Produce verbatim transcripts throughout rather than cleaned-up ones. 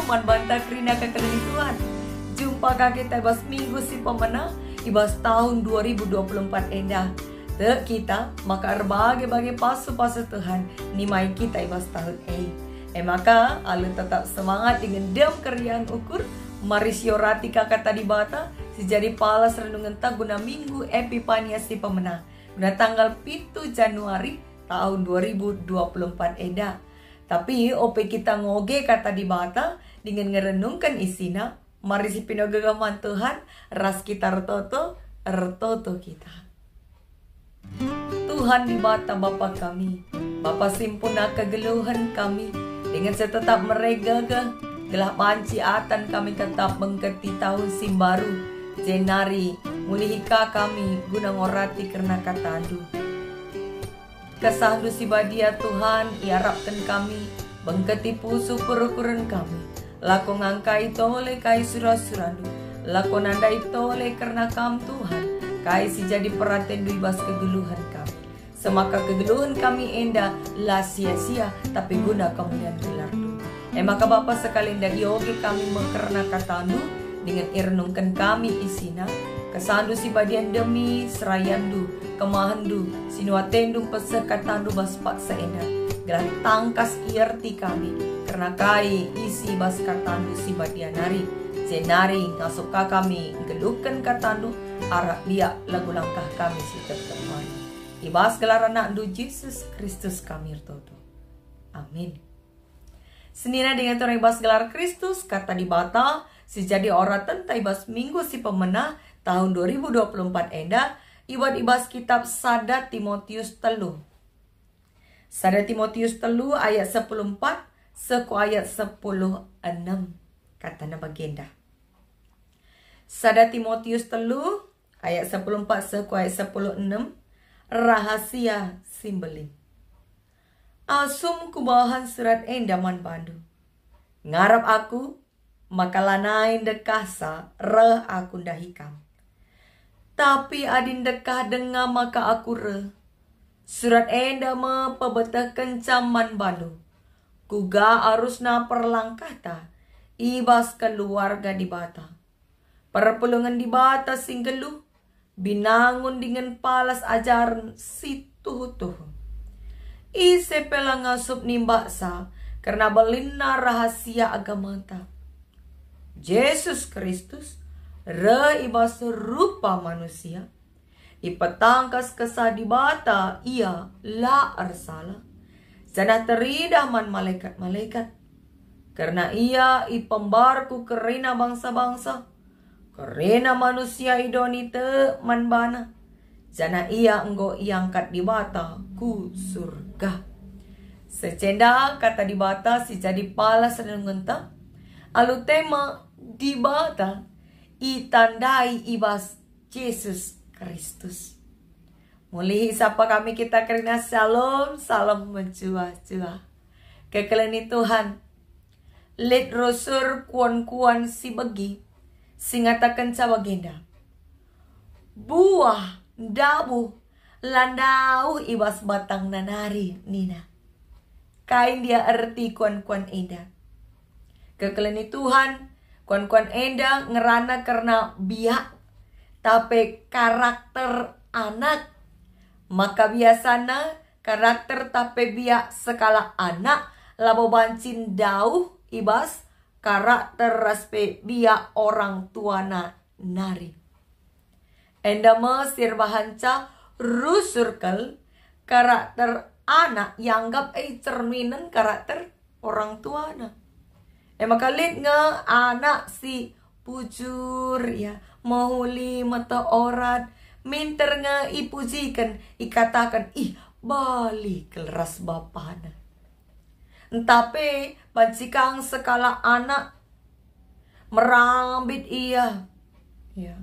Man banta kerina kekelengen Tuhan. Jumpa ka kita i bas minggu si pemena i bas tahun dua ribu dua puluh empat enda. Tek kita maka erbage-bage pasu-pasu Tuhan nimai kita i bas tahun e. E maka, alu tetap semangat dingen dem keriahen ukur, mari siorati ka Kata Dibata si jadi palas renungenta guna Minggu Epipania si pemena, guna tanggal pitu Januari tahun dua ribu dua puluh empat enda. Tapi ope kita ngoge Kata Dibata dingen ngerenungken isina, mari sipinogegah man Tuhan, ras kita ertoto, ertoto kita. Tuhan Dibata Bapa kami, Bapa si mpuna kegeluhen kami, dingen si tetap mere gegeh, gelah banci atan kami tetap mengketi tahun si mbaru, jenari mulihi ka kami guna ngorati kerna KataNdu. KesahNdu si badia, Tuhan, iarapken kami, bengketi pusuh perukuren kami. Lako ngangkai tole kai sura-suraNdu, lako nandai tole kerna Kam, Tuhan, kai si jadi peratenNdu i bas kegeluhen kami. Semaka kegeluhen kami enda la sia-sia, tapi guna kemulian gelarNdu. E maka Bapa, sekali enda ioge kami me kerna KataNdu, dingen irenungken kami isina, kesandu si badia ndemi serayandu, kemahendu, sinuatendu mpeseh katandu bas paksa enda, gelah tangkas ierti kami, kerna kai isi bas katandu si badia nari, jenari ngasup ka kami nggeluhken katandu arah biak lagu langkah kami si tep-tep mari. I bas gelar anakndu Jesus Kristus kami ertoto. Amin. Senina dengan turang i bas gelar Kristus, kata Dibata, si jadi oratenta i bas minggu si pemena tahun dua ribu dua puluh empat enda, ibuat i bas kitab sada Timotius telu. Sada Timotius telu ayat sepuluh empat seh ku ayat sepuluh enem. Katana bagenda. Sada Timotius telu ayat sepuluh empat seh ku ayat sepuluh enem, rahasia si mbelin. Asum kubahan surat enda man bandu, ngarap aku maka lanai ndekahsa reh aku ndahi kam. Tapi adi ndekah denga maka aku reh, surat enda me pebetehkenca man bandu, kuga arusna perlangkahta i bas keluarga Dibata. Perpulungen Dibata si nggeluh, binangun dingen palas ajaren si tuhu-tuhu. Ise pe la ngasup nimbaksa kerna belinna rahasia agamanta. Jesus Kristus reh i bas rupa manusia, ipetangkas Kesah Dibata Ia la ersalah, janah teridah man malekat-malekat. Kerna Ia ipembar ku kerina bangsa-bangsa, kerina manusia i doni tek man baNa, janah Ia enggo iangkat Dibata ku Surga. Secenda kata Dibata si jadi palas renungenta, alu tema Dibata itandai i bas Jesus Kristus. Mulihi sapa kami kita kerina, Shalom, salam mejuah-juah. Kekeleni Tuhan, lit rusur kuan-kuan si begi, si ngatakenca bagenda, buah ndabuh la ndauh i bas batangna nari, nina. Kai ndia erti kuan-kuan enda? Kekeleni Tuhan, kuan-kuan enda ngerana kerna biak, tape karakter anak. Maka biasana karakter tape biak sekalak anak labo banci ndauh i bas karakter ras pe biak orang tuana nari. Enda me si erbahanca rusur kal karakter anak ianggap e cerminen karakter orang tuana. E maka lit nge anak si bujur, ya, mehuli, meteh orat, minter nge ipujiken, ikataken, "Ih, bali kal ras bapana." Ntah pe banci kang sekalak anak merambit ia, ya,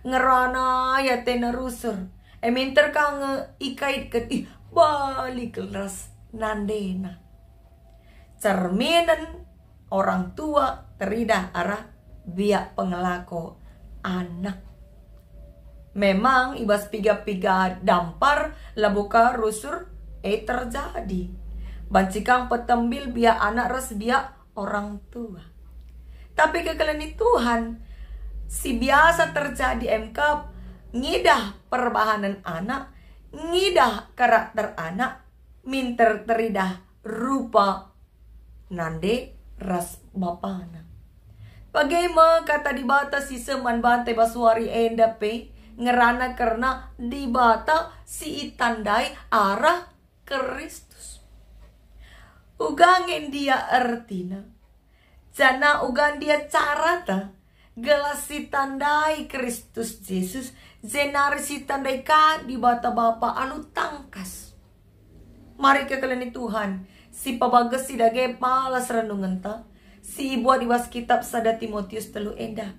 ngerana ia atena rusur, e minter ka nge ikaitken, "Ih, bali kal ras nandena." Cerminen orang tua teridah arah biak pengelako anak. Memang i bas piga-piga dampar labo ka rusur e terjadi. Banci kang petembil biak anak ras biak orang tua. Tapi kekelengen Tuhan, si biasa terjadi emkap ngidah perbahanen anak, ngidah karakter anak, minter teridah rupa nande ras bapana. Bage me kata Dibata si seh man banta i bas wari enda pe ngerana kerna Dibata si itandai arah Kristus. Uga nge ndia ertina, janah uga ndia carata gelah sitandai Kristus Jesus, jenari sitandai ka Dibata Bapa alu tangkas. Mari kekelengen Tuhan, sipabagesi dage palas renungenta, si ibuat i bas kitab sada Timotius telu enda.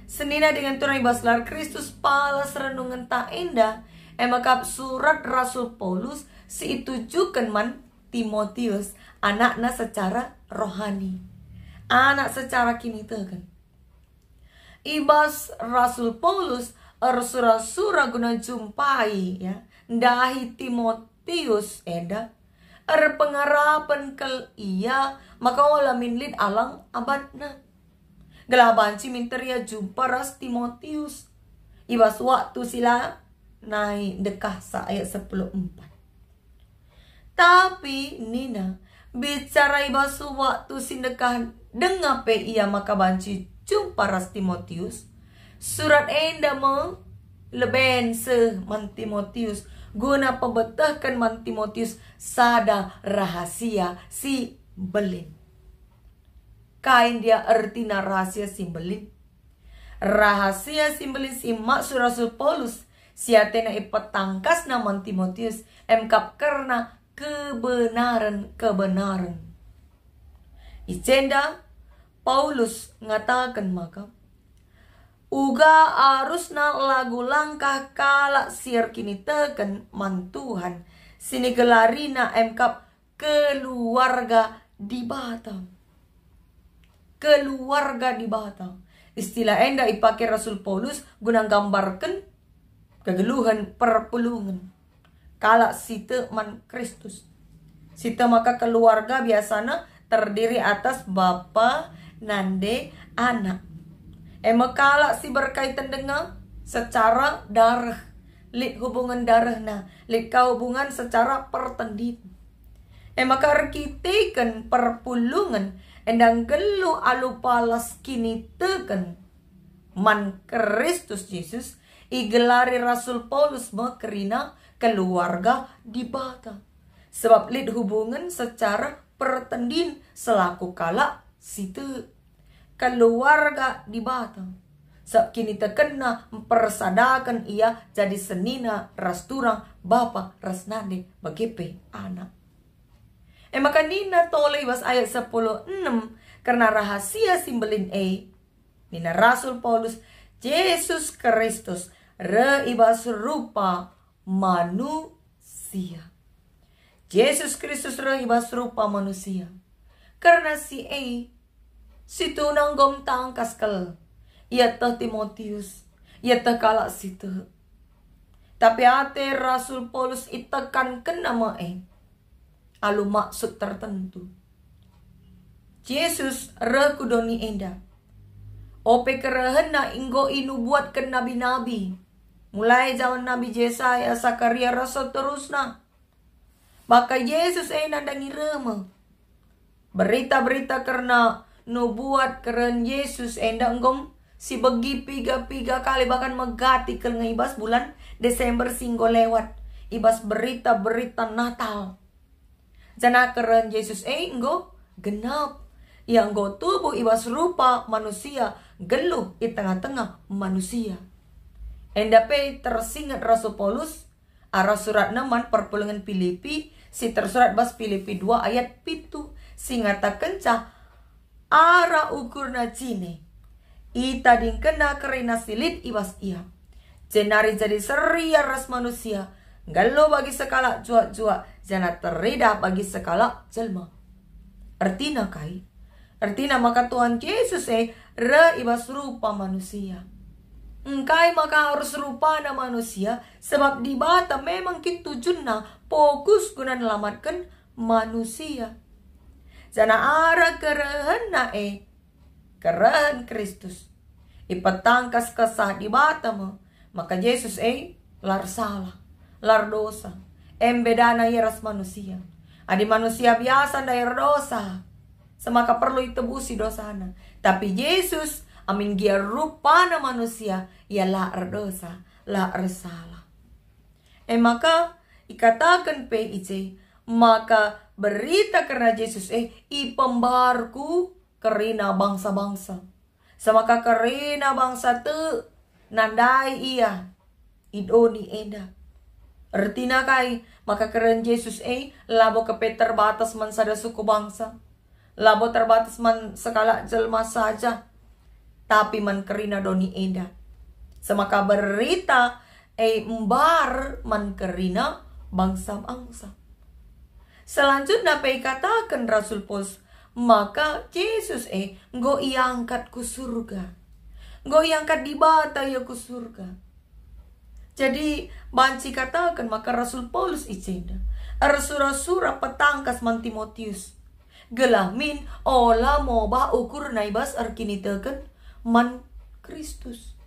Senina dingen turang i bas gelar Kristus, palas renungenta enda, e maka surat Rasul Paulus si itujuken man Timotius, anakna secara rohani, anak secara kiniteken. I bas Rasul Paulus ersura-sura guna jumpai, ya, ndahi Timotius enda, erpengarapen kal ia maka ola min lit alang abatna. Gelah banci minter ia jumpa ras Timotius i bas waktu si lanai ndekahsa, ayat sepuluh empat. Tapi nina, bicara i bas waktu si ndekah denga pe ia maka banci jumpa ras Timotius. Surat enda me leben seh man Timotius guna pebetehken man Timotius sada rahasia si mbelin. Kai ndia ertina rahasia si mbelin? Rahasia si mbelin si imaksud Rasul Paulus, si atena ipetangkasna man Timotius, emkap kerna kebenaren-kebenaren. I jenda Paulus ngataken maka, uga arusna lagu langkah kalak si erkiniteken man Tuhan, si nigelarina emkap keluarga Dibata. Keluarga Dibata. Istilah enda ipake Rasul Paulus guna nggambarken kegeluhen perpulungen kalak si tek man Kristus. Si tek maka keluarga biasana terdiri atas bapa, nande, anak. E me kalak si berkaiten denga secara dareh, lit hubungen darehna, lit ka hubungan secara pertendin. E maka erkiteken perpulungen enda nggeluh alu palas kiniteken man Kristus Jesus, igelari Rasul Paulus me kerina keluarga Dibata. Sebab lit hubungen secara pertendin selaku kalak si tek. Keluarga Dibata. Sebab kinitekenna mpersadaken ia jadi senina ras turang, bapa ras nande, bage pe anak. E maka nina tole i bas ayat sepuluh enem kerna rahasia si mbelin e, nina Rasul Paulus, Jesus Kristus reh i bas rupa manusia. Jesus Kristus reh i bas rupa manusia. Kerna si e, situhuna enggo metangkas kal ieteh Timotius, ieteh kalak si tek. Tapi ate Rasul Paulus itekankenna me e alu maksud tertentu. Jesus reh ku doni enda. Ope kerehenna enggo inubuatken nabi-nabi, mulai jaman Nabi Jesaya, Sakaria, ras seterusna. Maka Jesus e nandangi reh me. Berita-berita kerna nubuat kerehen Jesus enda enggo sibegi piga-piga kali, bahkan megati kal nge i bas bulan Desember si enggo lewat, i bas berita-berita Natal. Janah kerehen Jesus e enggo genap. Ia enggo tubuh i bas rupa manusia, nggeluh i tengah-tengah manusia. Enda pe tersinget Rasul Paulus arah suratna man perpulungen Pilipi, si tersurat bas Pilipi dua ayat pitu, si ngatakenca, arah ukurna jine, itadingkenna kerina si lit i bas ia, jenari jadi seria ras manusia, nggeluh bagi sekalak juak-juak, janah teridah bagi sekalak jelma. Ertina kai? Ertina maka Tuhan Jesus e reh i bas rupa manusia. Engkai maka arus rupana manusia? Sebab Dibata memang kin tujunna fokus guna nelamatken manusia. Janah arah kerehenna e, kerehen Kristus. Ipetangkas Kesah Dibata me maka Jesus e la ersalah, la erdosa. Em bedana ia ras manusia. Adi manusia biasa ndai erdosa, semaka perlu itebusi dosana. Tapi Jesus, amin gia rupana manusia, ia la erdosa, la ersalah. E maka ikataken pe i je maka berita kerna Jesus e ipembar ku kerina bangsa-bangsa. Semaka kerina bangsa tek nandai ia i doni enda. Ertina kai maka keren Jesus e labo kepe terbatas man sada suku bangsa, labo terbatas man sekalak jelma saja, tapi man kerina doni enda. Semaka berita e mbar man kerina bangsa-bangsa. Selanjutna pe ikataken Rasul Paulus maka Jesus e enggo iangkat ku surga. Enggo iangkat Dibata ia ku surga. Jadi, banci kataken maka Rasul Paulus i jenda ersura-sura petangkas man Timotius, gelah min ola mobah ukurna i bas erkiniteken man Kristus.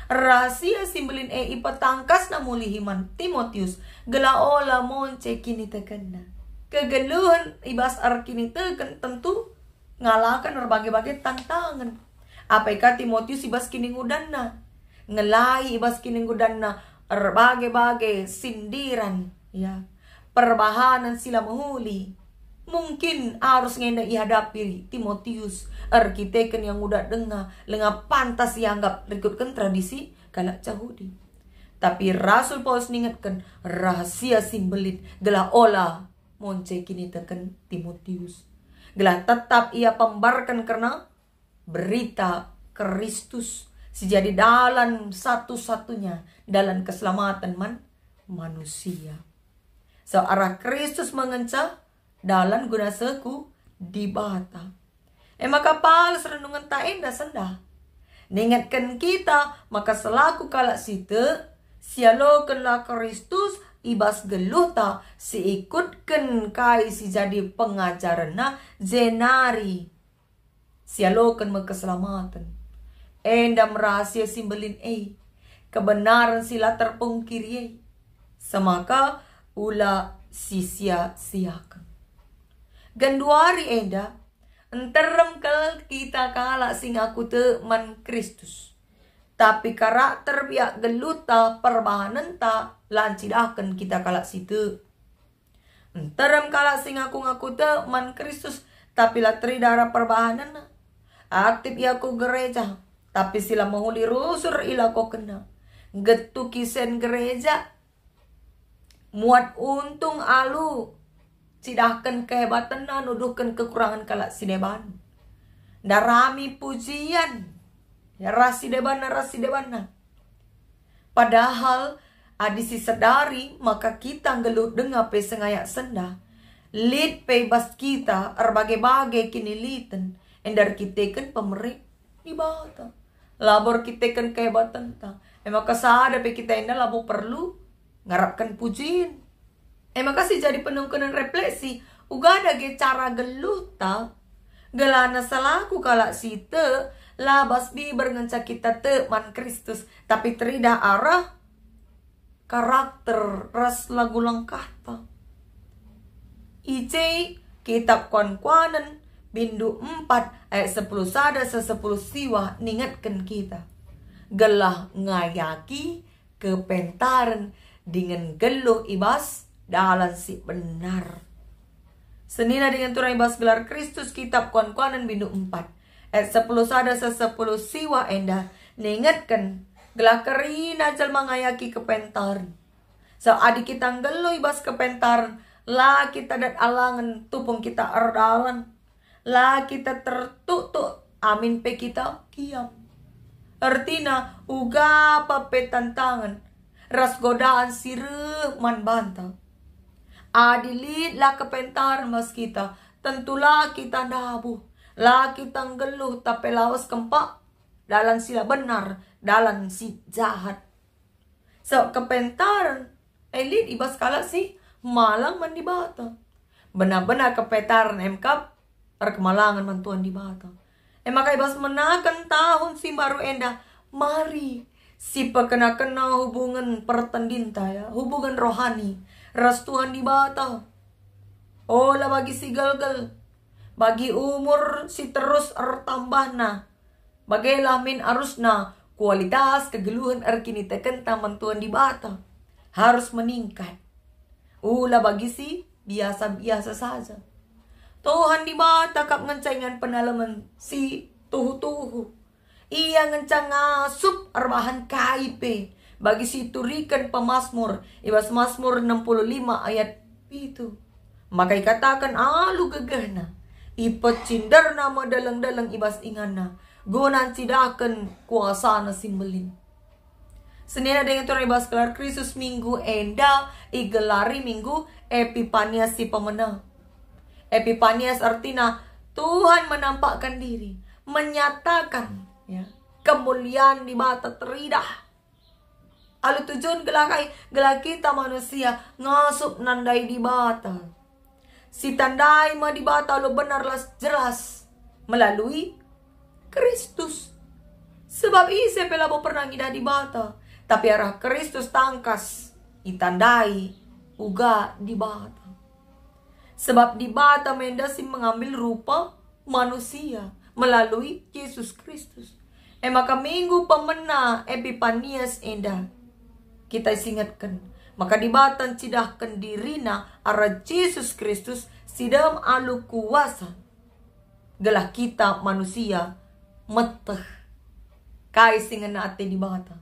Rahasia si mbelin e ipetangkasna mulihi man Timotius, gelah ola monce kinitekenna. Kegeluhen i bas erkiniteken tentu ngalaken erbage-bage tantangen. Apai ka Timotius i bas kiningudanna? Ngelai i bas kiningudanna erbage-bage sindiran, ya, perbahanen si la mehuli. Mungkin arus ngenda ihadapi Timotius erkiteken ia nguda denga, langa pantas ianggap rikutken tradisi kalak Jahudi. Tapi Rasul Paulus ningetken rahasia si mbelin gelah ola monce kiniteken Timotius, gelah tetap ia pembarken kerna berita Kristus si jadi dalan satu-satunya dalan keselamaten man manusia. So arah Kristus mengenca dalan guna seh ku Dibata. E maka pals renungenta enda sendah. Ningetken kita maka selaku kalak si tek, sialokenlah Kristus i bas geluhta, siikutken kai si jadi pengajarenNa, jenari sialoken me keselamaten. Enda me rahasia si mbelin e, kebenaren si la terpungkiri e. Semaka ula sisia-siaken. Genduari enda, nterem kal kita kalak si ngaku tek man Kristus. Tapi karakter biak geluhta, perbahanenta la ncidahken kita kalak si tek. Nterem kalak si ngaku-ngaku tek man Kristus, tapi la teridah arah perbahanenna. Aktip ia ku gereja, tapi si la mehuli rusur ilakokenna. Nggetuki sen gereja, muat untung alu cidahken kehebatenna nuduhken kekurangen kalak si deban. Ndarami pujian, ras si debanna, ras si debanna. Padahal adi sisadari maka kita nggeluh denga pe sengayak sendah, lit pe i bas kita erbage-bage kiniliten, enda erkiteken pemere Dibata. Labo erkiteken kehebatenta. E maka sada pe kita enda labo perlu ngarapken pujin. E maka si jadi penungkunen refleksi, uga dage cara geluhta, gelahna selaku kalak si tek, la bas biber ngenca kita tek man Kristus, tapi teridah arah karakter ras lagu langkahta. I je Kitab Kuan-kuanen, bindu empat ayat sepuluh sada seh sepuluh siwah ningetken kita, gelah ngayaki kepentaren dingen geluh i bas dalan si benar. Senina dingen turang i bas gelar Kristus, Kitab Kuan-kuanen bindu empat ayat sepuluh sada seh sepuluh siwah enda ningetken gelah kerina jelma ngayaki kepentaren. So adi kita nggeluh i bas kepentaren, la kita dat alangen tupung kita erdalan. La kita tertuktuk amin pe kita kiam. Ertina, uga pa pe tantangen ras godaan si reh man banta. Adi lit la kepentaren bas kita, tentu la kita ndabuh, la kita nggeluh, tapi lawes kempak dalan si la benar, dalan si jahat. So kepentaren e lit i bas kalak si malang man Dibata. Benar-benar kepentaren e me kap erkemalangen man Tuhan Dibata. E maka i bas menaken tahun si mbaru enda, mari sipekena-kena hubungen pertendinta, ya, hubungen rohani ras Tuhan Dibata. Ola bagi si gelgel, bagi umur si terus ertambahna, bagelah min arusna kualitas kegeluhen erkinitekenta man Tuhan Dibata harus meningkat. Ula bagi si biasa-biasa saja. Tuhan Dibata kap ngenca ingan penalemen si tuhu-tuhu. Ia ngenca ngasup erbahan kai pe bagi si ituriken pemasmur i bas Masmur enam puluh lima ayat pitu. Maka ikataken alu gegehna, ipecinderna me deleng-deleng i bas inganna, guna ncidahken kuasana si mbelin. Senina dengan turun i bas gelar Kristus, minggu enda igelari Minggu Epipanias si pemena. Epipanias ertina Tuhan menampakkan diri, menyatakan, ya, kemulian Dibata teridah. Alu tujun gelah kai? Gelah kita manusia ngasup nandai Dibata. Sitandai me Dibata alu benar las jelas melalui Kristus. Sebab ise pe labo pernah ngidah Dibata, tapi arah Kristus tangkas itandai uga Dibata. Sebab Dibata me enda si mengambil rupa manusia melalui Jesus Kristus. E maka minggu pemena Epipanias enda kita isingetken maka Dibata ncidahken diriNa arah Jesus Kristus si dem alu kuasa, gelah kita manusia meteh kai si ngena ate Dibata.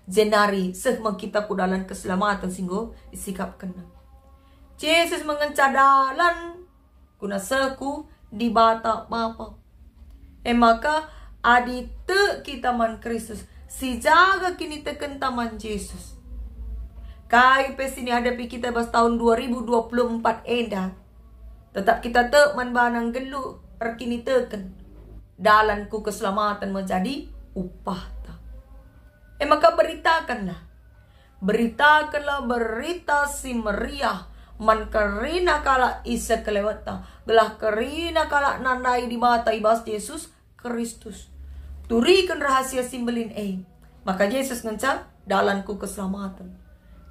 Jenari seh me kita ku dalan keselamaten si enggo isikapkenNa. Jesus me ngenca dalan guna seh ku Dibata Bapa. E maka, adi tek kita man Kristus, sijaga kinitekenta man Jesus, kai pe si nihadapi kita bas tahun dua ribu dua puluh empat enda, tetap kita tek man baNa nggeluh erkiniteken. Dalan ku keselamaten me jadi upahta. E maka beritakenlah. Beritakenlah berita si meriah man kerina kalak i sekelewetta, gelah kerina kalak nandai Dibata i bas Jesus Kristus. Turiken rahasia si mbelin e, maka Jesus ngenca dalan ku keselamaten.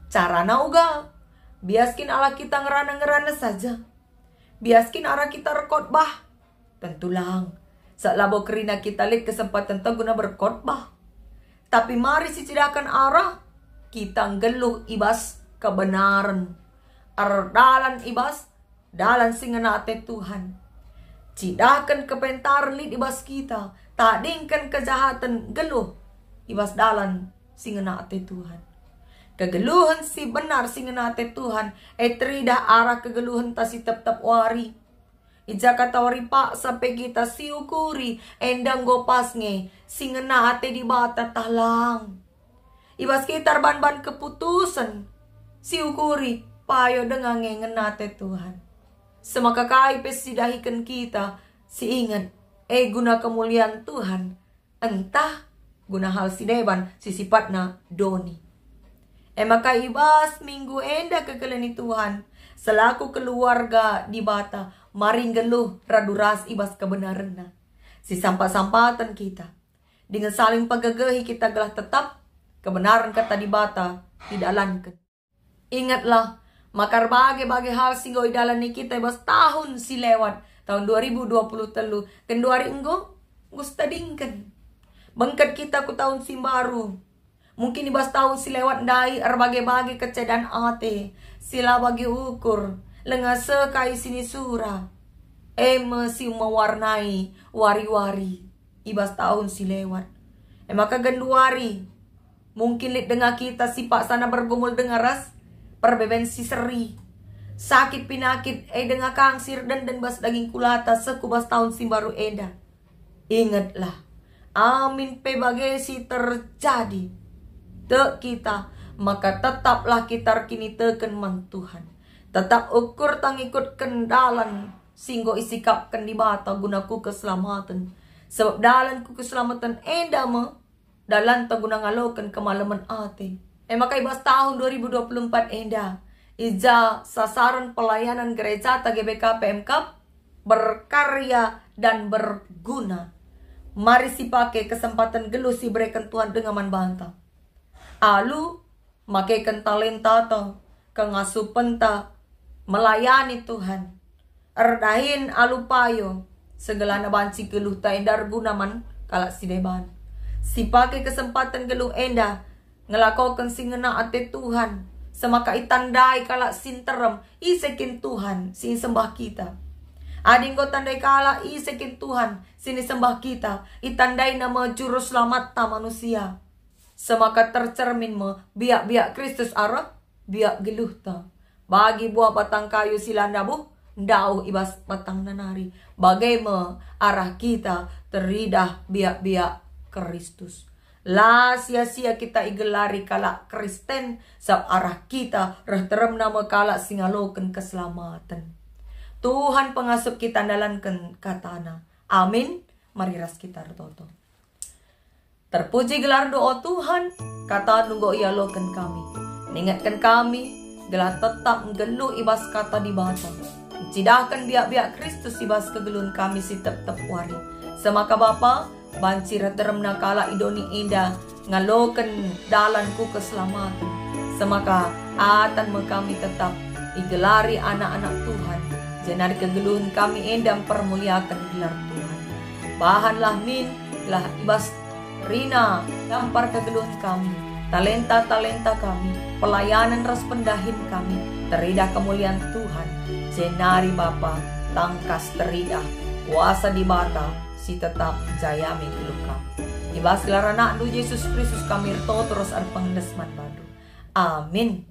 Carana uga, bias kin arah kita ngerana-ngerana saja? Bias kin arah kita erkhotbah? Tentu lang. Sebab labo kerina kita lit kesempatenta guna berkhotbah. Tapi mari sicidahken arah kita nggeluh i bas kebenaren, erdalan i bas dalan si ngena ate Tuhan. Cidahken kepentaren lit i bas kita, tadingken kejahaten, nggeluh i bas dalan si ngena ate Tuhan. Kegeluhen si benar si ngena ate Tuhan, e teridah arah kegeluhenta si tep-tep wari. I ja katawari paksa pe kita siukuri, enda enggo pas nge si ngena ate Dibata tah lang. I bas kita erban-ban keputusen siukuri, payo denga nge ngena ate Tuhan. Semaka kai pe sidahiken kita, siinget, e guna kemulian Tuhan, ntah guna hal si deban si sipatna doni. E maka i bas minggu enda kekelengi Tuhan, selaku keluarga Dibata, mari nggeluh radu ras i bas kebenarenna. Sisampat-sampaten kita, dingen saling pegegehi kita gelah tetap kebenaren Kata Dibata idalanken. Ingetlah, maka erbage-bage hal si enggo idalani kita i bas tahun si lewat, tahun dua ribu dua puluh telu, genduari enggo, enggo sitadingken. Bengket kita ku tahun si mbaru. Mungkin i bas tahun si lewat ndai erbage-bage kecedan ate, si la bagi ukur, langa seh kai si nisura. E me si mewarnai wari-wari i bas tahun si lewat. E maka genduari, mungkin lit denga kita si paksana bergumul denga ras perbeben si seri. Sakit pinakit, e denga kang si erdenden bas daging kulata seh ku bas tahun si mbaru enda. Ingetlah, amin pe bage si terjadi, tek kita, maka tetaplah kita erkiniteken man Tuhan. Tetap ukur tangikutken dalan si enggo isikapken Dibata guna ku keselamaten. Sebab dalan ku keselamaten enda me dalanta guna ngaloken kemalemen ate. E maka i bas tahun dua ribu dua puluh empat enda, i ja sasaran pelayanan gerejata G B K P M K, berkarya dan berguna. Mari sipake kesempatan geluh si ibereken Tuhan denga man banta. Alu makeken talentata, kengasupenta melayani Tuhan. Erdahin alu payo, segelana banci geluhta enda erguna man kalak si deban. Sipake kesempatan geluh enda ngelakoken si ngena ate Tuhan, semaka itandai kalak si nterem, ise kin Tuhan si isembah kita. Adi enggo tandai kalak ise kin Tuhan si nisembah kita, itandaina me juru selamatta manusia. Semaka tercermin me biak-biak Kristus arah biak geluhta. Bagi buah batang kayu si la ndabuh, ndauh i bas batangna nari. Bage me arah kita teridah biak-biak Kristus. La sia-sia kita igelari kalak Kristen, sabap arah kita reh teremna me kalak si ngaloken keselamaten. Tuhan pengasup kita ndalanken katana. Amin. Mari ras kita ertoto. Terpuji gelarNdu, o Tuhan, kataNdu enggo ialoken kami. Ningetken kami, gelah tetap nggeluh i bas kata Dibata. Ncidahken biak-biak Kristus i bas kegeluhen kami si tep-tep wari. Semaka Bapa, banci reh teremna kalak i doni enda ngaloken dalan ku keselamaten. Semaka atan me kami tetap igelari anak-anak Tuhan, jenari kegeluhen kami enda mpermuliaken gelar Tuhan. Bahanlah min, gelah i bas rina dampar kegeluhen kami, talenta-talenta kami, pelayanen ras pendahin kami, teridah kemulian Tuhan, jenari Bapa, tangkas teridah kuasa Dibata si tetap njayami geluh kami. I bas gelar AnakNdu Jesus Kristus kami ertoto ras erpengendes man baNdu. Amin.